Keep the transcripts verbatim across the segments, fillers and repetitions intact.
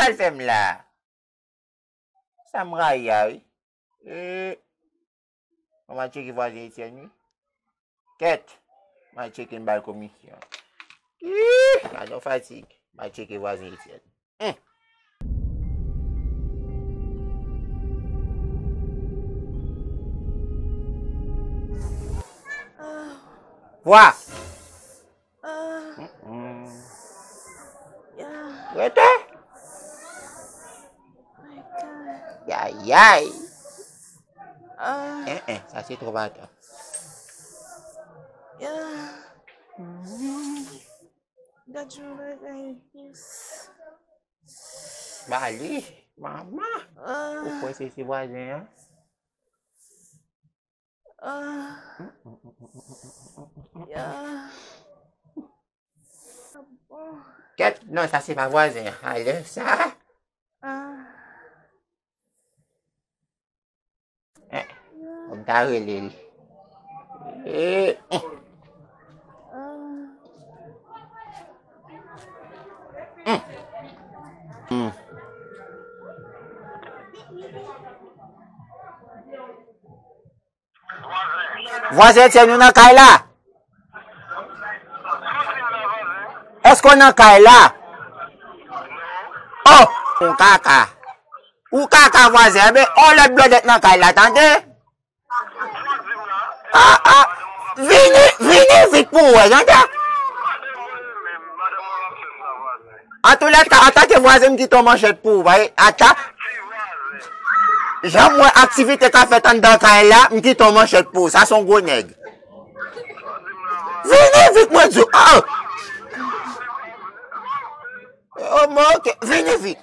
Sa l fè m la? Sa m rayi a, wi. E, mwen m al tcheke vwazen Etienne, wi. Kèt, mwen al tcheke, m ba l komisyon. Ih, gade yon fatig. Mwen al tcheke vwazen Etienne. Hum. Vwa. Ah. Mm-mm. Ya. Rete. My God. Yayay. Ah. Eh, eh, sa se twòp atò. Ya. Gad yon bagay. Bali, mama. Ah. Ou kwè se ti vwazen an? Ah. Ya. Kèt, non, sa se pa vwazen an. Alè sa. Ah. Eh, m ta rele l. Eh, eh. Ah. Hmm. Hmm. Vwazen Etienne, ou nan kay la? Èske w nan kay la? Oh, ou kaka. Ou kaka vwazen, enben, on lòt blòdèt nan kay la, tande? Ah, ah, vini, vini vit pou w wè, tande? Antoulèka, antanke vwazen, m kite yon manchèt pou ou, bay, ata. Jan m wè aktivite k ap fèt anndan kay la, m kite yon manchèt pou ou. Sa se yon gwo nèg. Vini vit, mwen di w. Oh! Oh, mwen, ok. Vini vit.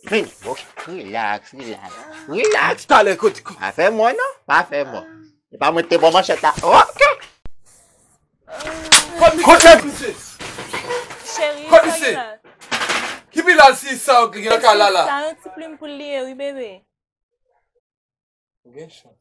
Vini. Ok, relax, relax. Relax. Talè, kote ko? Pa fè mò, non. Pa fè mò. E pa mwen ki te ba w manchèt la. Ok. Kot misye? Kot misye? Cheri, kot misye? Ki bilal si sa yo gen nan kay la la? Sa yon ti plim pou l li ye, wi, bebe. Ou gen chans.